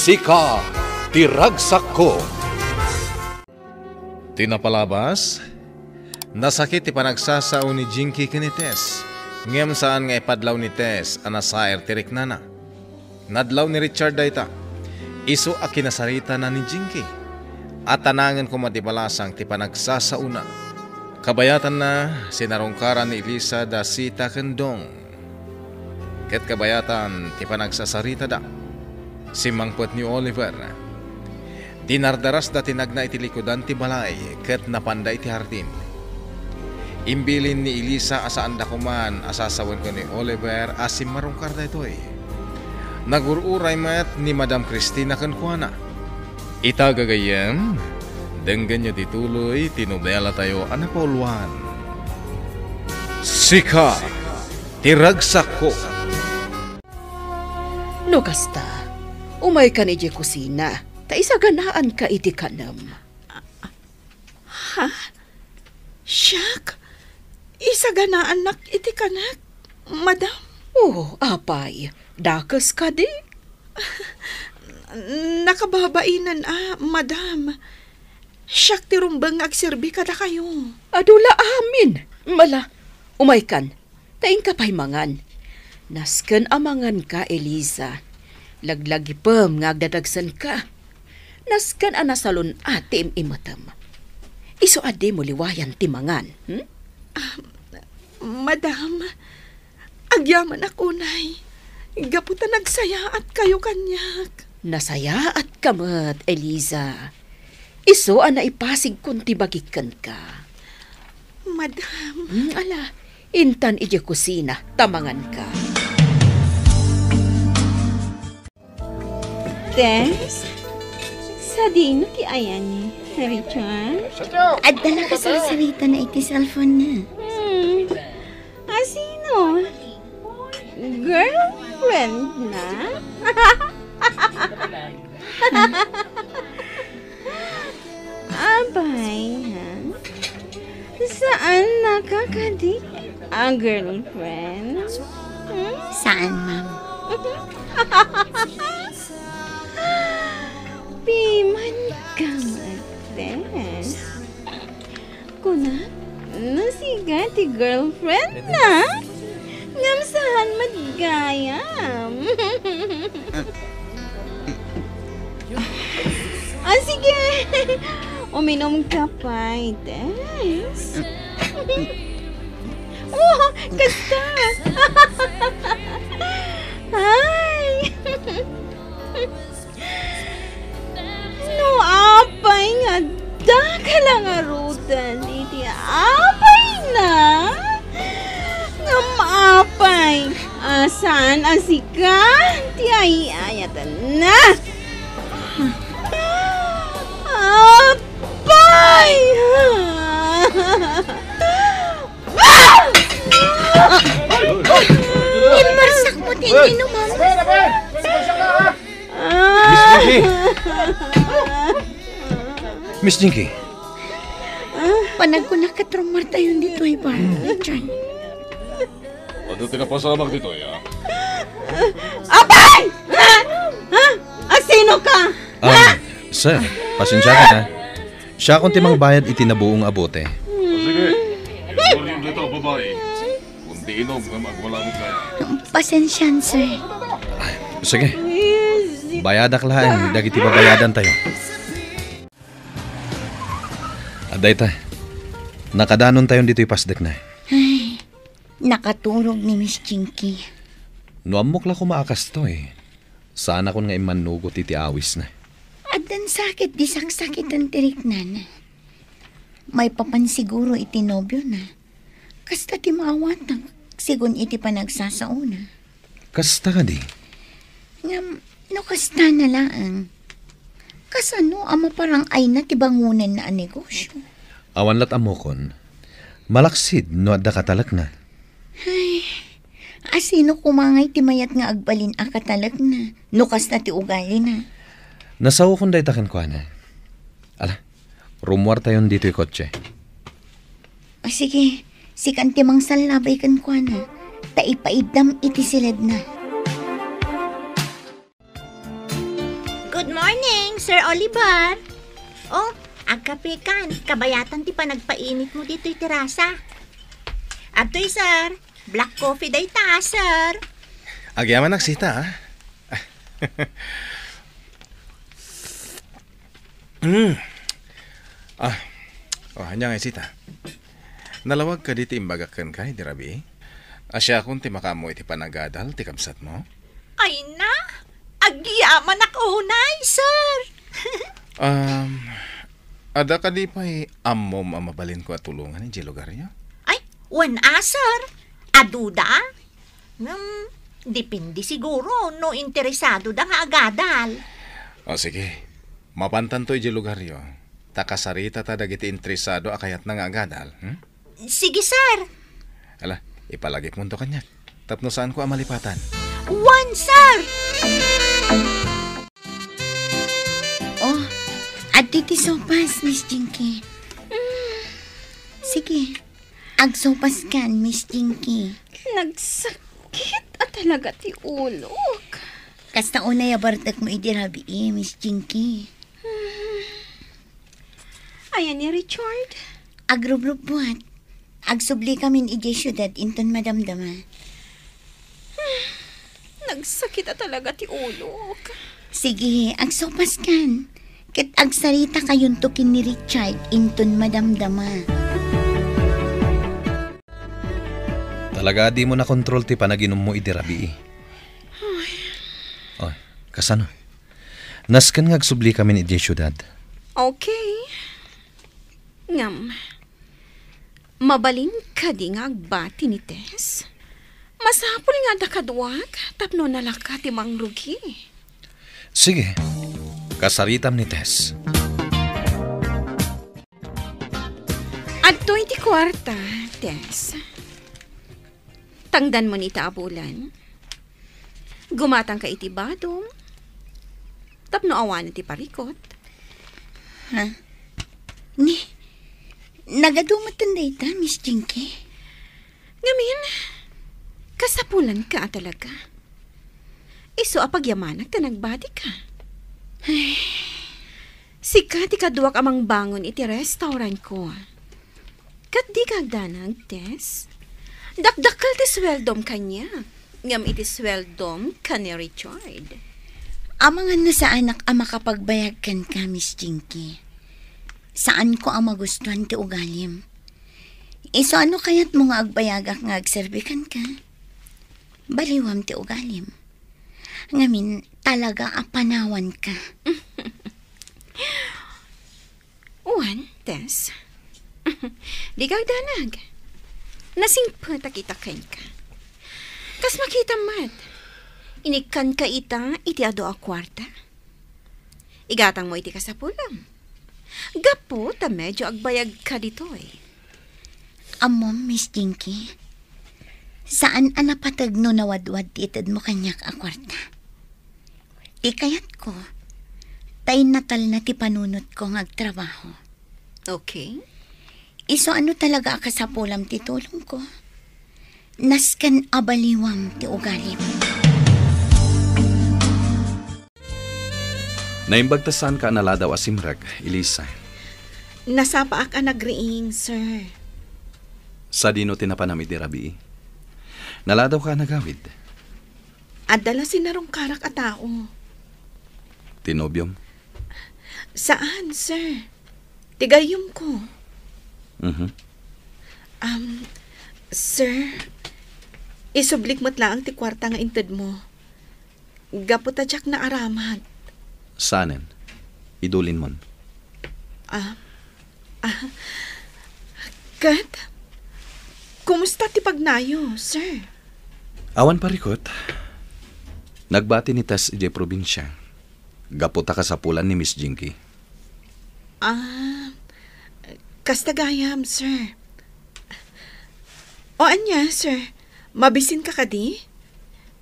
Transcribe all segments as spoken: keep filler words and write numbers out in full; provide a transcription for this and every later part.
Sika ti ragsakko. Ti napalabas, nasakit ti panagsasao ni Jinky ken ni Tess, ngem saan nga ipadlaw ni Tess a nasair ti riknana. Nadlaw ni Richard dayta, isu a kinasaritana ni Jinky, a tanangen koma ti balasang ti panagsasaona. Kabayatanna, sinarungkaran ni Elisa da Sita ken Dong. Ket kabayatan ti panagsasaritada, simmangpet ni Oliver. Dinardarasda ti nagna iti likudan ti balay ket napanda iti hardin. Imbilin ni Elisa a saanda koman a sasawen ken ni Oliver a simmarungkar daytoy. Nagur-uray met ni Madam Cristina kenkuana. Ita, gagayyem, denggenyo ti tuloy ti nobelatayo a napauluan, Sika ti Ragsakko. No kasta, umaykan idiay kusina, ta isaganaanka iti kanem. Ha? Siak? Isaganaannak iti kanek, madam? Oh, apay, dakes kadi? Nakababainan a, madam. Siak ti rumbeng nga agserbi kadakayo. Adu la amin. Ala, umaykan. Ta inka pay mangan. Nasken a manganka, Eliza. Laglagipem nga agdadagsenka. Nasken a nasalun-at ti im-imetem. Isu a dimo liwayan ti mangan, hmm? Ah, madam, agyamanak unay. Gapu ta nagsayaatkayo kaniak. Nasayaatka met, Eliza. Isu a naipasigkon ti bagik kenka. Madam. Hmm, ala, intan idiay kusina, ta manganka. Tess, sadino ti ayan ni Richard? Adda la kasarsaritana iti cellphone-na. Hmm. A, sino? Girlfriend na? Apay, ha? Saannaka kadi a girlfriend? Hmm? Saan, ma'am? Piman ka, Martes. Kuna, no sika ti girlfriend na? Ngem saan met gayam. Ah, sige. Uminom ka pay, Tess. Oh, kasta. Ay. No apay nga adda ka la ngaruden iti apayna, ngem apay a saan a sika ti ay-ayatenna? Apay! Immarsak mo ti inumam. Miss Jinky. Miss Jinky. Panagkunak ket rummuartayon ditoy, Bar, Richard. Adu ti napasamak ditoy, a? Apay! Ha? Ha? Asino ka? Um, sir, pasensiakan, a. Siakon ti mangbayad iti nabuong a bote. Sige. Iwaryo dayta a babai. Kundi inom nga agwala met kaya. Pasensian, sir. Ay, sige. Bayadak laeng dagiti babayadantayo. Adda ita. Nakadanontayon ditoy pasdekna. Ay, nakaturog ni Miss Jinky. No ammok la koma a kastoy, saanakon nga immannugot iti awisna. Addan sakit di saksakiten ti riknana. Maipapan siguro iti nobiona. Kasta ti maawatak, sigun iti panagsasaona. Kasta kadi? Ngem, no kastana laeng, kasano a maparang-ayna ti bangonenna a negosio? Awan lat ammokon. Malaksid no adda katalekna. Ay, asino koma ngay ti mayat nga agbalin a katalekna, no kasta ti ugalina? Nasaokon dayta kenkuana. Ala, rummuartayon ditoy kotse. O sige, sikan ti mangsallabay kenkuana, ta ipaiddam iti siledna. Good morning, Sir Oliver. Oh, agkapekan, kabayatan ti panagpainitmo ditoy terasa. Adtoy, sir. Black coffee dayta, sir. Agyamanak, Sita, ah. Mm. Ah, oh, ania ngay, Sita? Nalawag kadi ti imbagak kenka idi rabii? Siakon ti makaammo iti panagadal ti kabsatmo? Ay na, agyamanak unay, sir. Um, adda kadi pay ammom a mabalinko a tulongan idiay lugaryo? Ay, wen a, sir. Aduda. Ngem, depende siguro no interesadoda nga agadal. O, sige. Mapantanto idiay lugaryo, ta kasaritata dagiti interesado a kayatna nga agadal, hmm? Sige, sir. Ala, ipalagipmonto kaniak, tapno saanko a malipatan. Wen, sir! Oh, adtoy ti sopas, Miss Jinky. Mm. Sige, agsopaskan, Miss Jinky. Nagsakit a talaga ti ulok. Kasta unay a bartekmo idi rabii, Miss Jinky. Hmm. Aya ni Richard? Agrubrubbuat. Agsublikamin idiay siudad inton madamdama. Nagsakit a talaga ti ulok. Sige, agsopaskan. Ket agsaritakayon ken ni Richard inton madamdama. Talaga a dimo nakontrol ti panaginummo idi rabii. Ay. Oy, kasano? Nasken nga agsublikamin idiay siudad. Okay. Ngem, mabalin kadi nga agbati ni Tess? Masapul nga adda kaduak tapno nalaka ti mangrugi. Sige, kasaritam ni Tess. Adtoy ti kuarta, Tess. Tangdanmo ni ita a bulan. Gumatangka iti badom tapno awanen ti parikut. Ha? Ni, nagadu metten dayta, Miss Jinky? Ngamin, kasapulanka a talaga. Isu a pagyamanak ta nagbadika. Ay. Sika ti kaduak a mangbangon iti restaurantko. Ket dika agdanag, Tess. Dakdakkel ti sueldom kaniak, ngem iti sueldom ken ni Richard. Amangan no saanak a makapagbayag kenka, Miss Jinky. Saanko a magustuan ti ugalim. Isu a no kayatmo nga agbayagak nga agserbi kenka, baliwam ti ugalim. Ngamin, talaga a panawanka. Wen, Tess. Dika agdanag. Nasingpetak ita kenka. Kas makitam met, inikkanka ita iti adu a kuarta. Igatangmo iti kasapulam. Gapu ta medio agbayagka ditoy. Ammom, Miss Jinky, saan a napateg no nawadwad ti itedmo kaniak a kuarta. Ti kayatko, ta innatalna ti panunotko nga agtrabaho. Okay. Isu a no talaga a kasapulam ti tulongko, nasken a baliwam ti ugalim. Naimbag ta saanka a naladaw a simrek, Elisa. Nasapaak a nagriing, sir. Sadino ti napanam idi rabii? Naladawka a nagawid? Adda la sinarungkarak a tao. Ti nobiom? Saan, sir. Ti gayyemko. Mhm. Um, sir, isublik met laeng ti kuarta nga intedmo. Gapu ta diak naaramat. Saanen? Idulinmon. Ah, ah, ket, kumusta ti pagnayo, sir? Awan parikut. Nagbati ni Tess idiay probinsia. Gapu ta kasapulan ni Miss Jinky. Ah, kasta gayam, sir. O ania, sir? Mabisinka kadi?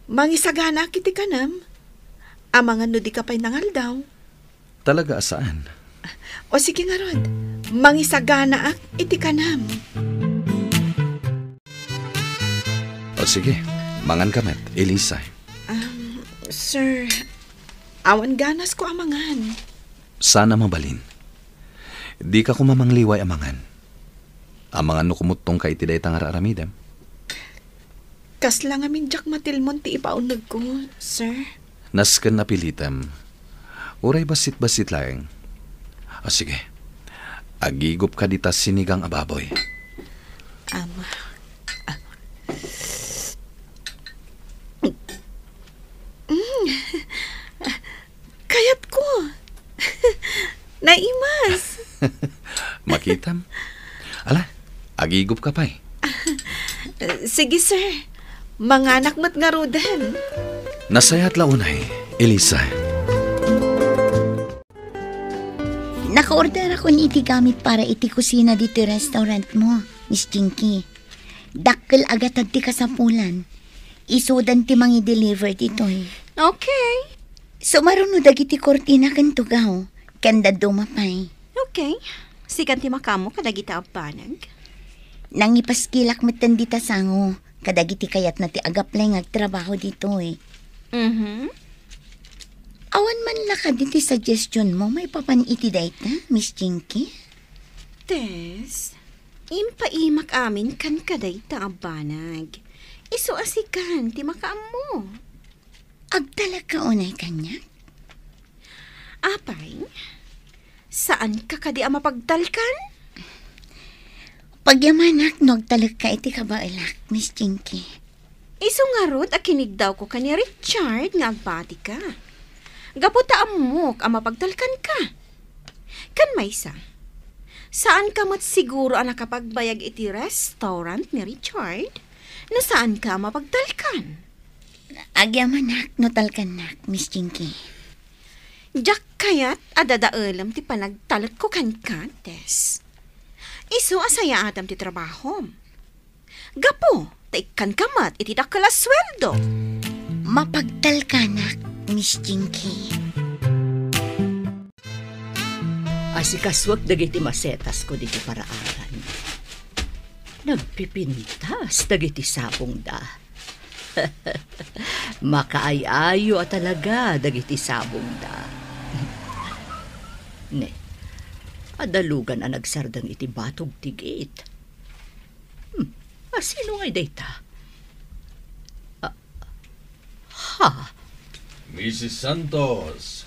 Mangisaganaak iti kanem. Amangan no dika pay nangaldaw. Talaga a saan. O sige ngarud, mangisaganaak iti kanem. O sige, manganka met, Elisa. Um, sir, Awan ganasko a mangan. Saan a mabalin. Dika koma mangliway a mangan. Amangan no kumuttongka iti dayta nga ar-aramidem. Kasla ngamin diak matilmon ti ipaunegko, sir. Nasken a pilitem. Uray bassit-bassit laeng. A, sige. Agigupka dita sinigang a baboy. Ama. Mm. Kayatko. Naimas. Makitam. Ala, agigupka pay. Sige, sir. Manganak met ngaruden. Nasayaat la unay, Elisa. Nakaorderakon iti gamit para iti kusina ditoy restaurant mo, Miss Jinky. Dakkel a gatad ti kasapulan. Isudan ti mangi-deliver ditoy. Okay. Sumaruno dagiti kurtina ken tugaw, ken dadduma pay. Okay. Sikan ti makaammo kadagiti abbanag. Nangipaskilak metten dita sango kadagiti kayatna ti agaplay nga agtrabaho ditoy. Mhm. Awan man la kadi ti suggestion mo maipapan iti dayta, Miss Jinky? Tess, impaimak amin kan kadayta abbanag. Isu a sikan ti makaammo. Agtalekka unay kaniak? Apay, saanka kadi a mapagtalkan? Pagyamanak no agtalekka iti kabaelak, Miss Jinky. Isu ngarud a kinigdawko ken ni Richard nga agbatika. Gapu ta ammok a mapagtalkanka. Ken maysa, saanka met siguro a nakapagbayag iti restaurant ni Richard no saanka a mapagtalkan? Agyamanak no talkannak, Miss Jinky. Diak kayat a dadaelem ti panagtalekko kenka, Tess. Isu a sayaatem ti trabahom. Gapu ta ikkanka met iti dakkel a sueldo. Mapagtalkanak, Miss Jinky. Asikasuek dagiti masetasko ditoy paraaran. Nagpipintas dagiti sabongda. Makaay-ayo a talaga dagiti sabongda. Ne, adalugan a nagsardeng iti batog ti gate. Hmm, a sino ngay dayta? Ah, ha? Missus Santos.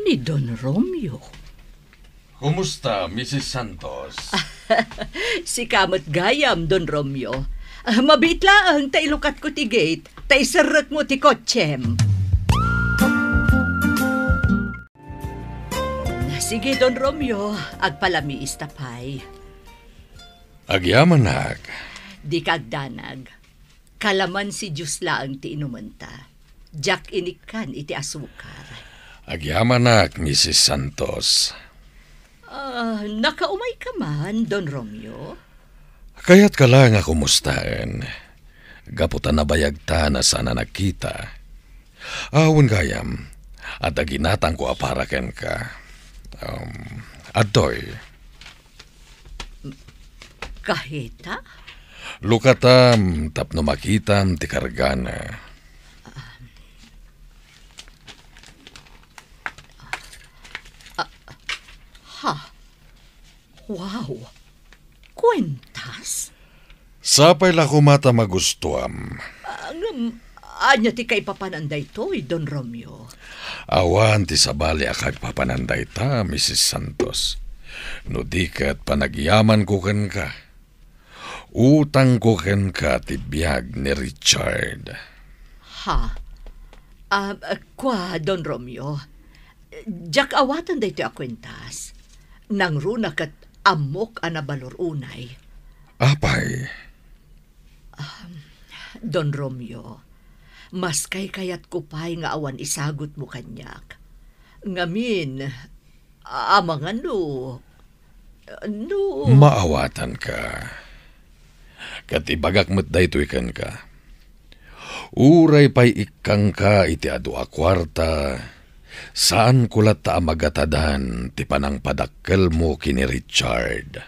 Ni Don Romeo. Kumusta, Missus Santos? Sika met gayam, Don Romeo. Ah, mabiit laeng ta ilukatko ti gate, ta iserrekmo ti kotsem. Sige, Don Romeo, agpalamiista pay. Agyamanak. Dika agdanag. Kalamansi Dios laeng ti inumenta. Diak inikkan iti asukar. Agyamanak, Missus Santos. Ah, nakaumayka man, Don Romeo? Kayatka laeng a kumustaen. Gapu ta nabayagtan a saan a nagkita. Awan gayam, adda ginatangko a para kenka. Um, adtoy. Kaheta? Lukatam tapno makitam ti kargana. Ah, ha? Wow! Kuentas? Sapay la koma ta magustuam. Ah, ngem, ania ti kaipapanan daytoy, Don Romeo? Awan ti sabali a kaipapanan dayta, Missus Santos. No di ket panagyamanko kenka. Utangko kenka ti biag ni Richard. Ha? Ah, kua, Don Romeo. Diak awaten daytoy a kuentas. Nangruna ket ammok a nabalor unay. Apay? Um, Don Romeo, mas kaykayatko pay nga awan isagutmo kaniak. Ngamin, amangan no, no Maawatanka. Ket ibagak met daytoy kenka. Uray pay ikkangka iti adu a kuarta, saanko latta a magatadan ti panangpadakkelmo ken ni Richard.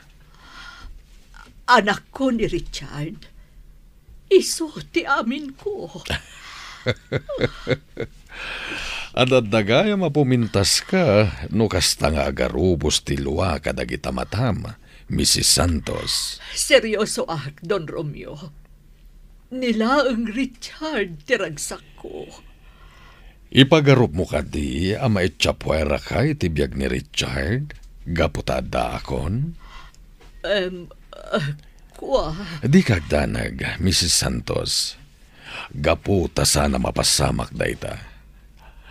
Anakko ni Richard, isu ti aminko. Adda gayam a pumintaska no kasta nga agarubos ti lua kadagita matam, Missus Santos. Seryosoak, Don Romeo. Ni laeng Richard ti ragsakko. Ipagarupmo kadi a maitsapueraka iti biag ni Richard gapu ta addaakon? Em, ah, kua. Dika agdanag, Missus Santos. Gapu ta saan a mapasamak dayta.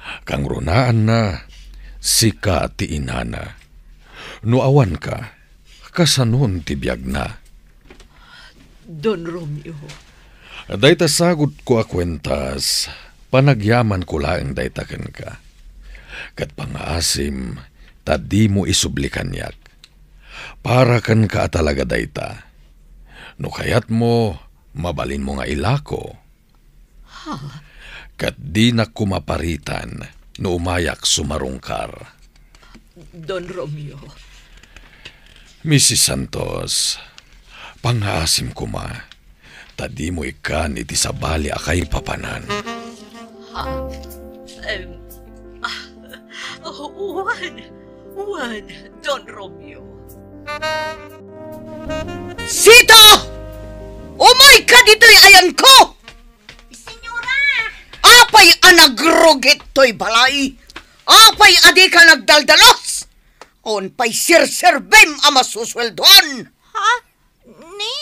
Kangrunaanna, sika ti inana. No awanka, kasanon ti biagna? Don Romeo. Dayta sagudko a kuentas, panagyamanko laeng dayta kenka. Ket pangaasim ta dimo isubli kaniak. Para kenka a talaga dayta. No kayatmo, mabalinmo nga ilako. Ha? Ket dinak koma paritan no umayak sumarungkar. Don Romeo. Missus Santos, pangaasim koma, ta dimo ikkan iti sabali a kaipapanan. Ha? Em, ah, oh, wen, wen, Don Romeo. Sita! Umayka ditoy ayanko! Senyora! Apay a nagrugit toy balay? Apay a dika nagdaldalos? Awan pay serserbim a masusueldoan? Ha? Ni,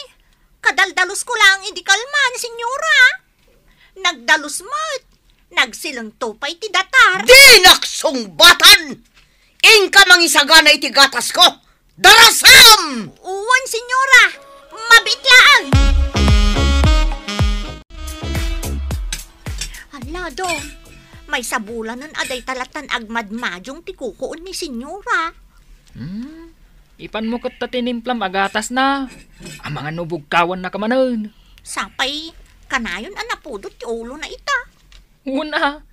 kadaldalusko laeng idi kalman, senyora. Nagdalus met. Nagsilengto pay ti datar. Dinak sungbatan! Inka mangisagana iti gatasko! Darasam! Wen, senyora. Mabiit laeng. Ala, Dong. Maysa bulanen a dayta lattan agmadmadiong ti kukuon ni senyora. Hmm? Ipanmo ket ta tinimplam a gatasna. Amangan no bugkawannaka manen. Sapay, kanayon a napudot ti ulona ita. Wen a,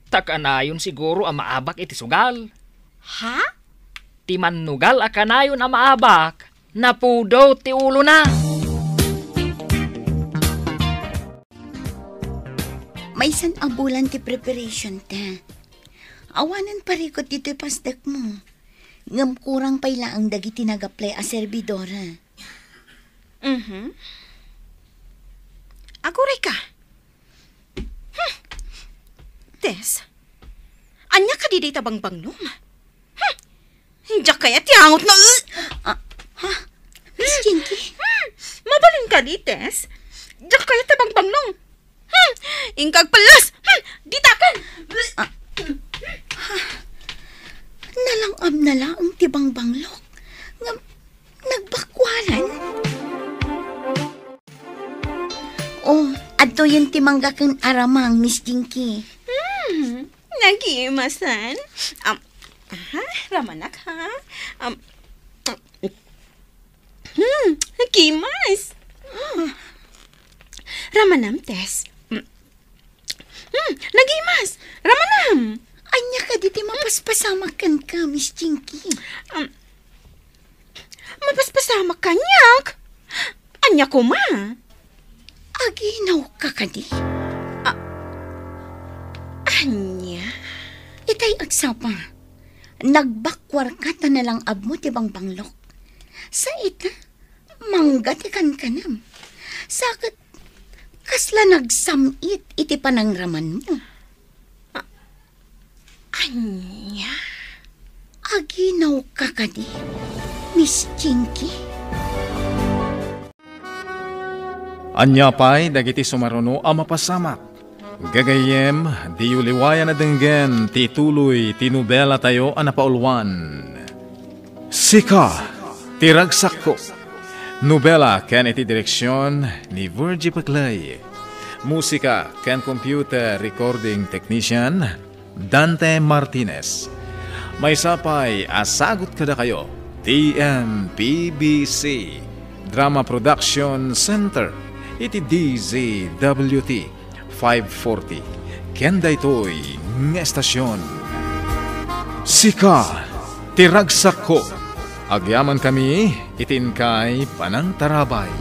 ta kanayon siguro a maabak iti sugal. Ha? Ti mannugal a kanayon a maabak, napudot ti ulona. Maysan a bulan ti preparation ta. Awanen parikut ditoy pasdekmo. Ngem kurang pay laeng dagiti nag-apply a servidora. Mhm. Aguray ka. Hmm. Tess, ania kadi dayta bangbanglom? Hmm. Diak kayat ti angotna, eh. Ah, ha? Miss Chinky? Hmm. Mabalin kadi, Tess? Diak kayat ti bangbanglom. Hmm. Inka agpallas. Hmm. Ditaken. Ah. Ha? Nalang-abna laeng ti bangbanglok. Ngem, nagbakkuaran? Oh, adtoyen ti mangga ken aramang, Miss Jinky. Hmm, nagimasan. Am, aha, ramanak, ha? Am, hmm, nagimas. Ah. Ramanam, Tess. Hmm, nagimas. Ramanam. Ania kadi ti mapaspasamak kenka, Miss Jinky? Am, Mapaspasamak kaniak? Ania koma? Aginawka kadi? A-, ania? Itay agsapa, nagbakkuarka ta nalang-abmo ti bangbanglok. Sa ita, mangga ti kankanam. Sa ket, kasla nagsam-it iti panangramanmo. A-, Ania? Aginawka kadi, Miss Chinky? Ania pay dagiti sumaruno a mapasamak? Gagayyem, diyo liwayan a denggen ti ituloy ti nobelatayo a napauluan. Sika ti ragsakko. Nobela ken iti direksion ni Virgie Paclay. Musika ken computer recording technician, Dante Martinez. Maysa pay a sagut kadakayo, T M P B C Drama Production Center, iti D Z W T five forty, ken daytoy nga estasion. Sika ti ragsakko. Agyamankami iti inkay panangtarabay.